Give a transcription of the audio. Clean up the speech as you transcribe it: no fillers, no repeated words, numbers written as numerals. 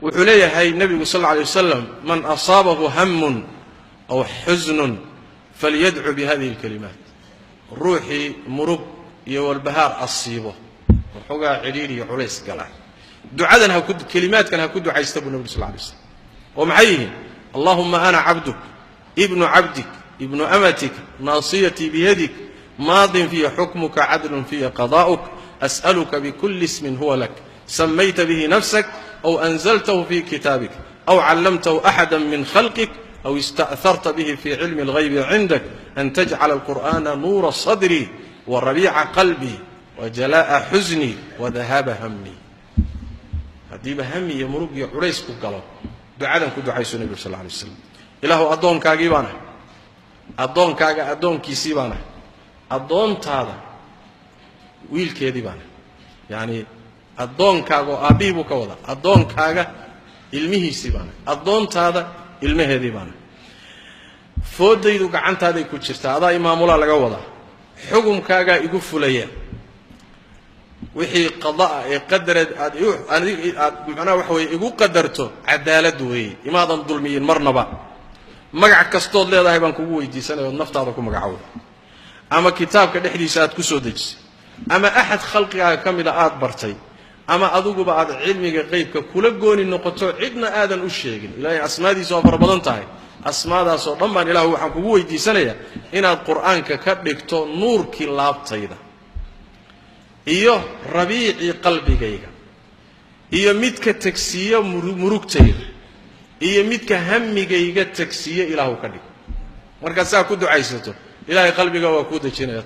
Wuxuu leeyahay nebigu sal alla alay wasalam: "Man asaabahu hamun aw xusnun falyadcu bihadihi alkalimaat." Ruuxii murug iyo walbahaar asiibo, waxoogaa cidhiidh iyo culays gala, ducadan ha ku, kelimaadkan ha ku ducaysta, buu nebigu sal lay slam. Oo maxay yihiin? "Allahuma ana cabduk ibnu cabdik ibnu amatik, naasiyatii biyadik, maadin fiya xukmuka, cadlun fiya qadaa'uk, as'aluka bikuli ismin huwa lak, samayta bihi nafsak aw anzaltahu fi kitaabik aw callamtahu axada min khalqik aw ista'harta bihi fi cilmi alghaybi cindak, an tajcala alqur'ana nuura sadrii wa rabiica qalbii wa jalaa'a xusnii wa dahaaba hamii." Haddiiba hami iyo murug iyo culays ku galo, ducadan ku ducayso nebigu sal lla alay slam. Ilaahu, addoonkaagii baan ahay, addoonkaaga addoonkiisii baan ahay, addoontaada wiilkeedii baan ahay. Yacani addoonkaaga oo aabbihii buu ka wadaa, addoonkaaga ilmihiisii baan ahay, addoontaada ilmaheedii baan ahay. Foodaydu gacantaaday ku jirtaa, adaa imaamulaa laga wadaa. Xukumkaagaa igu fulaya. Wixii qada'a ee qadareed aad aad macnaha waxa weye igu qadarto, cadaalad weeye, imaadan dulmiyin marnaba. Magac kastood leedahay baan kugu weydiisanaya, ood naftaada ku magacowda, ama kitaabka dhexdiisa aad ku soo dejisay, ama axad khalqigaaga ka mida aad bartay, ama adiguba aad cilmiga qeybka kula gooni noqoto, cidna aadan u sheegin. Ilaahay asmaadiisa waa fara badan tahay. Asmaadaasoo dhan baan, Ilaahu, waxaan kugu weydiisanayaa inaad Qur-aanka ka dhigto nuurkii laabtayda iyo rabiicii qalbigayga iyo midka tegsiiya murugtayda iyo midka hamigayga tegsiiya. Ilaahu ka dhig. Markaad saa ku ducaysato, Ilahay qalbiga waa kuu dejinaya.